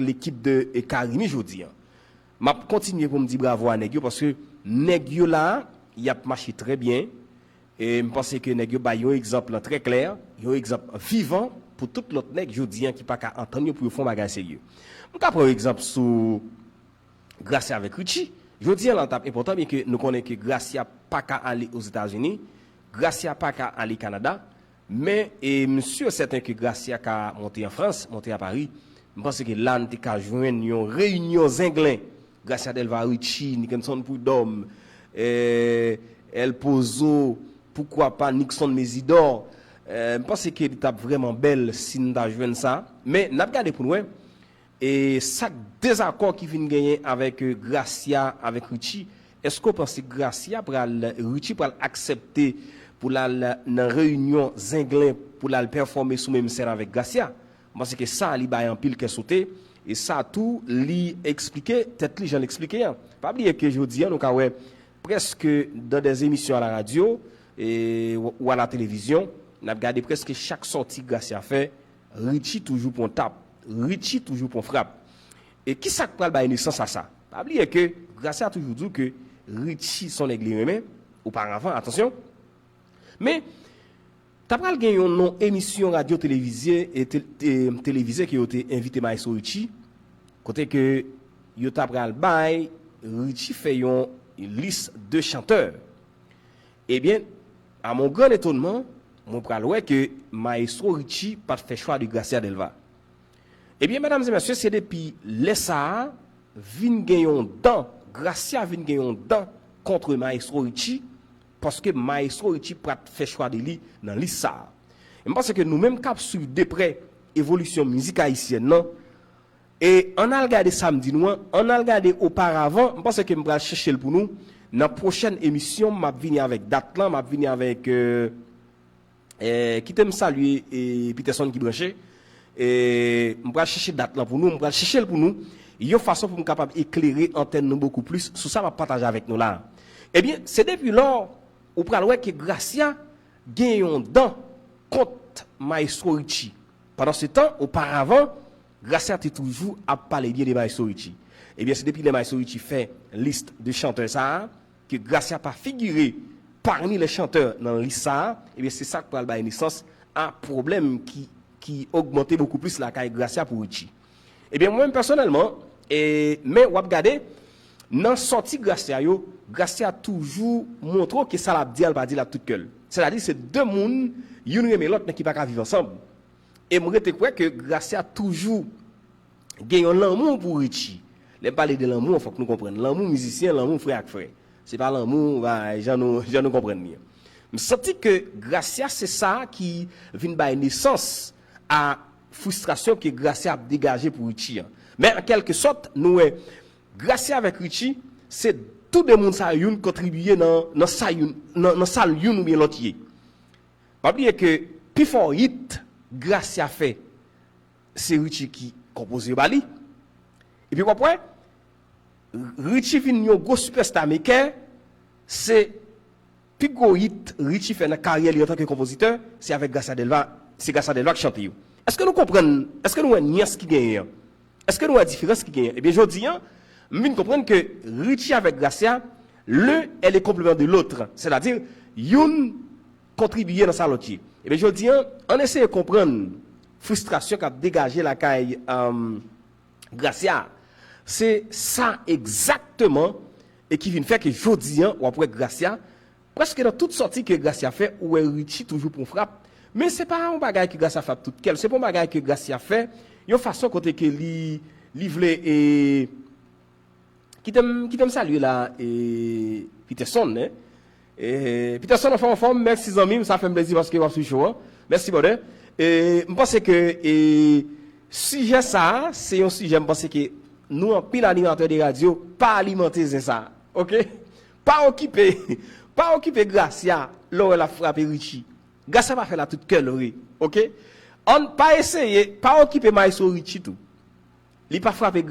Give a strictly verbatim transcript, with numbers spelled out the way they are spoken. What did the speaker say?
lekip de e Carimi jodi a. M ap kontinye pou m di bravo a nèg yo, paske nèg yo la, y ap mache trè byen. E m panse ke nèg yo bay yon egzanp lan trè klè, yon egzanp vivan pou tout lòt nèg jodi a ki pa ka antann yo pou yo fè yon bagay serye. M ka pran yon egzanp sou Gracia avèk Richie. Jodi a la, l t ap enpòtan, byen ke nou konnen ke Gracia pa ka ale Ozetazini, Gracia pa ka ale Kanada, men, e m si e sèten ke Gracia ka monte an Frans, monte a Pari. M panse ke la, n te ka jwenn yon reyinyon zenglen. Gracia Delva, Richie, Nickenson Prud'homme, eh, El Pozo, poukwa pa Nixon Mésidor. Eh, m panse ke li t ap vrèman bèl si n ta jwenn sa. Men, n ap gade pou n wè. E sa k dezakò ki vin genyen avèk, eh, Gracia, avèk Richie, èske w panse Gracia pral, Richie pral aksepte pou l al nan reyinyon zenglen pou l al pèfòme sou menm sèn avèk Gracia? M panse ke sa, li bay anpil kè sote. E sa tou, li eksplike tèt li jan l eksplike an. Pa bliye ke jodi a, nou ka wè prèske dans des émissions à la radio, e, ou à la télévision, n ap gade prèske chak sòti Gracia fè, Richie toujou pran tap, Richie toujou pran frap. E ki sa k pral bay nesans a sa? Pa bliye ke Gracia toujou di w ke Richie se yon nèg li renmen, oparavan, atansyon. Men, ta pral gen yon non emisyon radyo televize, e te- e televize ke yo te envite Maestro Richie, kote ke yo ta pral bay Richie fè yon lis de chantè. Ebyen, à mon grand étonnement, mwen pral wè ke Maestro Richie pa t fè chwa de Gracia Delva. Ebyen, medam e mesye, se depi lè sa a, vin gen yon dan, Gracia vin gen yon dan kont Maestro Richie, paske Maestro Richie pa t fè chwa de li nan lis sa a. E m panse ke nou menm k ap swiv de prè evolisyon mizik ayisyèn nan, e ann al gade sa m di nou an, ann al gade oparavan, m panse ke m pral chèche l pou nou. Nan pwochèn emisyon, m ap vini avèk dat lan, m ap vini avèk, euh, eh, kite m salye, eh, Peterson ki branche. Eh, m pral chèche dat lan pou nou, m pral chèche l pou nou, yon fason pou m kapab eklere antèn nou bokou plis sou sa m ap pataje avèk nou la. Ebyen, se depi lò ou pral wè ke Gracia gen yon dan kont Maestro Richie. Pandansetan, oparavan, Gracia te toujou ap pale byen de Maestro Richie. Ebyen, se depi lè Maestro Richie fè lis de chantè sa a, ke Gracia pa figire parmi les chanteurs nan lis sa a, ebyen, se sa k pral bay nesans a pwoblèm ki, ki ogmante bokou plis lakay Gracia pou Richie. Ebyen, mwen menm pèsonèlman, e, men w ap gade, nan sòti Gracia yo, Gracia toujou montre w ke sa l ap di a, l pa di l ak tout kè l. Sètadi, se de moun, youn renmen lòt, men ki pa ka viv ansanm. E m rete kwè ke Gracia toujou gen yon lanmou pou Richie. Lè m pale de lanmou, fòk nou konprann. Lanmou mizisyen, lanmou frè ak frè. Se pa lanmou, ba, jan nou, jan nou konprann li an. M santi ke Gracia se sa ki vin bay nesans a fristrasyon ke Gracia ap degaje pou Richie an. Men an kèlke sòt, nou wè Gracia avèk Richie, se tou de moun sa yo youn kontribiye nan, nan sa youn, nan, nan sa youn oubyen lòt ye. Pa bliye ke pi fò hit Gracia fè, se Richie ki konpoze yo ba li. Epi w ap wè, Richie vin yon gwo sipèsta mekè, se pi gwo hit Richie fè nan karyè li antanke konpozitè, se avèk Gracia Delva, se Gracia Delva ki chante yo. Èske nou konprann, èske nou wè nyans ki genyen an? Èske nou wè diferans ki genyen? Ebyen, jodi a, m vin konprann ke Richie avèk Gracia, l'un est le complément de l'autre. Sètadi, youn kontribiye nan sa lòt ye. Ebyen, jodi a, ann eseye konprann fristrasyon k ap degaje lakay, um, Gracia. Se sa egzakteman e ki vin fè ke jodi a, w ap wè Gracia, prèske nan tout sòti ke Gracia fè, ou wè Richie toujou pran frap. Men se pa yon bagay ke Gracia fè ak tout kè l. Se pa yon bagay ke Gracia fè yon fason kote ke li, li vle, e, kite m, kite m salye la, e, Peterson, en. E, Peterson, anfòm, anfòm, mèsi zanmi m, sa fè m plezi paske w ap swiv show an. Mèsi, brother. E, m panse ke, e, sijè sa a, se yon sijè, m panse ke nou anpil animatè de radyo pa alimante zen sa a. Oke? Pa okipe, pa okipe Gracia lè w wè l ap frape Richie. Gracia pa fè l ak tout kè l vre. Oke? Ann pa eseye, pa okipe Maestro Richie tou. Li pa frape